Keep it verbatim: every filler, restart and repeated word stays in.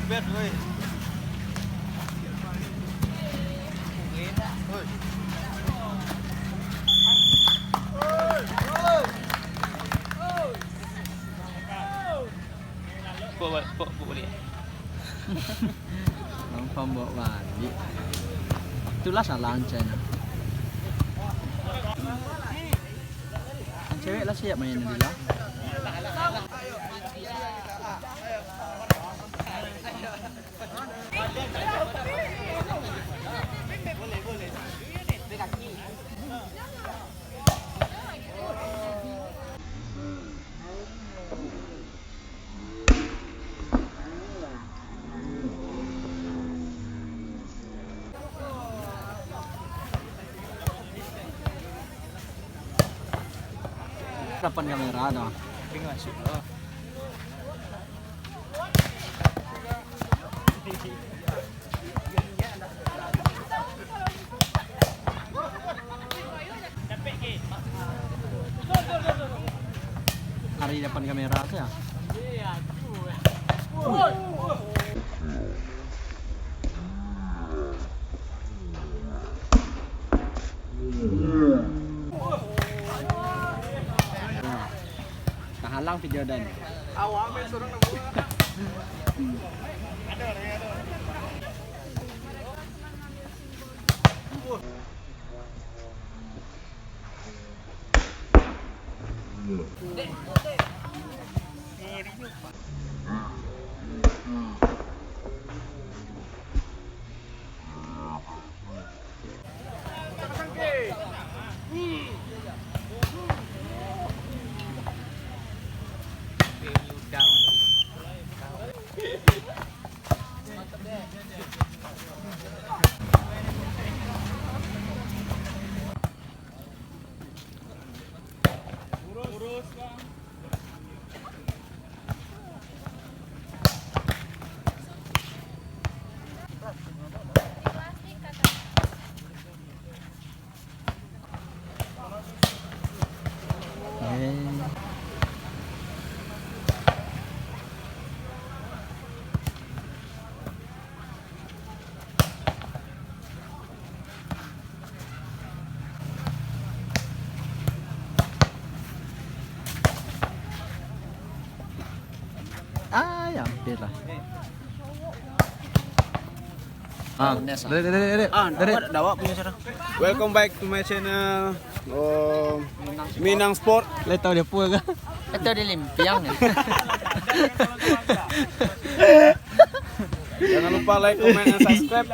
Bawa, bawa, bawa balik. Nampak bawa balik. Itulah salah Ancai nah. Cewek lah siap main, Nadila. Depan kamera dah. Tapi nggak masuk lah. Ari depan kamera sajo. Tahalang video dan. Ah, ya, hampir lah. Ah, Nes, ah. Dek, dek, dek, dek. Ah, dek, dek. Awak dak, awak punya cara. Welcome back to my channel. Oh, Minang Sport. Lai tahu dia apa kah? Atau dia limpiang ya? Jangan lupa like, comment, and subscribe.